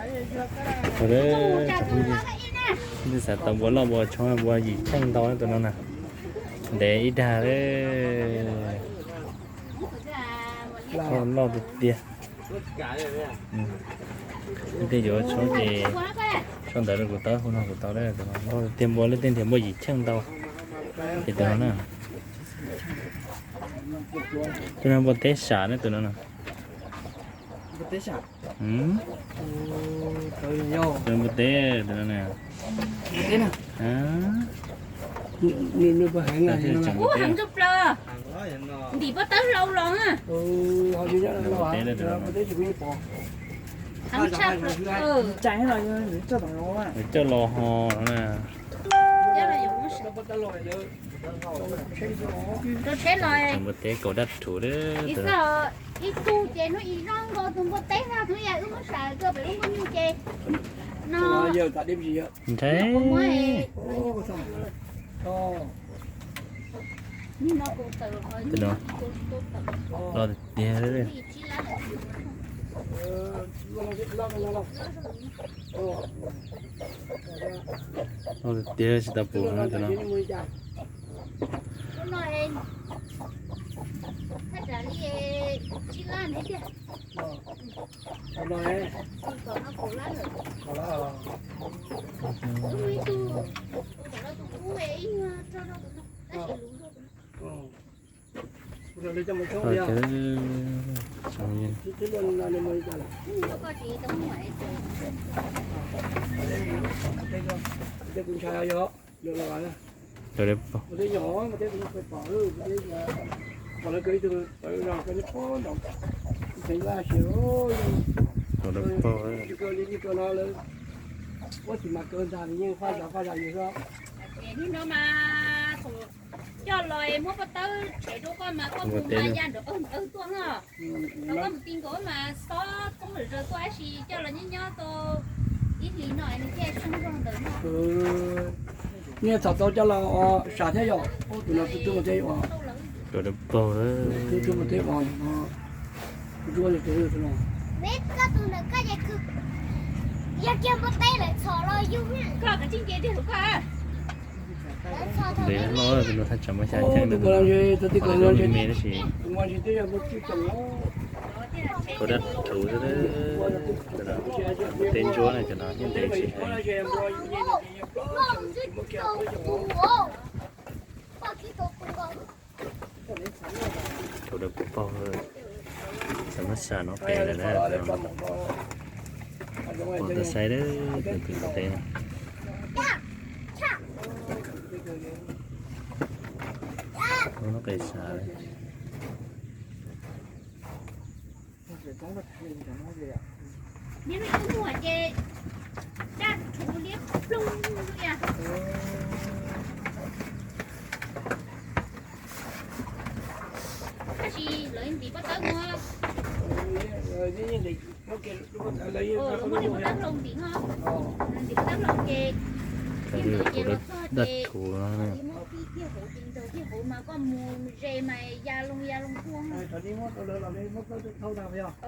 Tus no xav tau npua loj npua tshoob npua yim cheej ntau tus no na. Ntev ib dag li. Loj tiag tiag. Leej twg yuav tshoob ces sau ntawv rau kuv tau, hu no kuv tau. Loj tiag npua, leej twg nrhiav npua yim cheej ntau ces tus no na. Tus no npua teb sam ne, tus no na. Tus no npua teb, tus no na. Ua heev tshaj plaws, ntim pob tawb hlau los na. Heev tshaj plaws. Coj los ho no na. Rau tsheb los. Npua teb kaum dab thuv. Ib tug ces hnub ib zoo nkaus tus npua teb no, hnub ib wb muab sam kawg pem lub nkuaj nyuj ces no. Ntshai. Loj tiag. Loj tiag, tsis tau pum no tus no. Rau dawb paug. Rau dawb paug. Ua tsis mas kaw ntag, yeej faj zam faj zam yus xwb. Nim no mas thaum coj los muab pob tawb tshev rau koj mas koj mus mas ya nrov qawg npawg tuaj no. Koj mus ti nkaus mas xob txoob lawm zaws tuaj tab sis coj los nyob nyob tau ib hlis no nws thiaj zoo zog ntawm no. Nej txhom tau coj los sam thiab yom, tus no tus tub mus teb os. Tus tub mus teb os, tus tub mus teb os. Yog kiag npua teb lawv txhom los yug. Koj kav tsij nce tiag tus koj. Ntev loj, tus no thaj tsam muaj xya cheej, tus me me tab sis tau dab thuv xwb. Npua teb ntsuab na, cov no yeej ntev tsis heev. Rau dawb paug, xav muab sam no pem lawm na. Pom tau saib dawb, tus npua teb no. Ub, no qis sam. Niaj hnub ib muag ces dab thuv liab ploog li. Tab sis lawv ntim pob tawb mus. Lawv muab niag pob tawb hlau ntim no, ntim pob tawb hlau ces, ces los txog ces, muab pib kiag hauv ces nraug kiag hauv mas koj mus ze mas ya loo ya loo tuaj.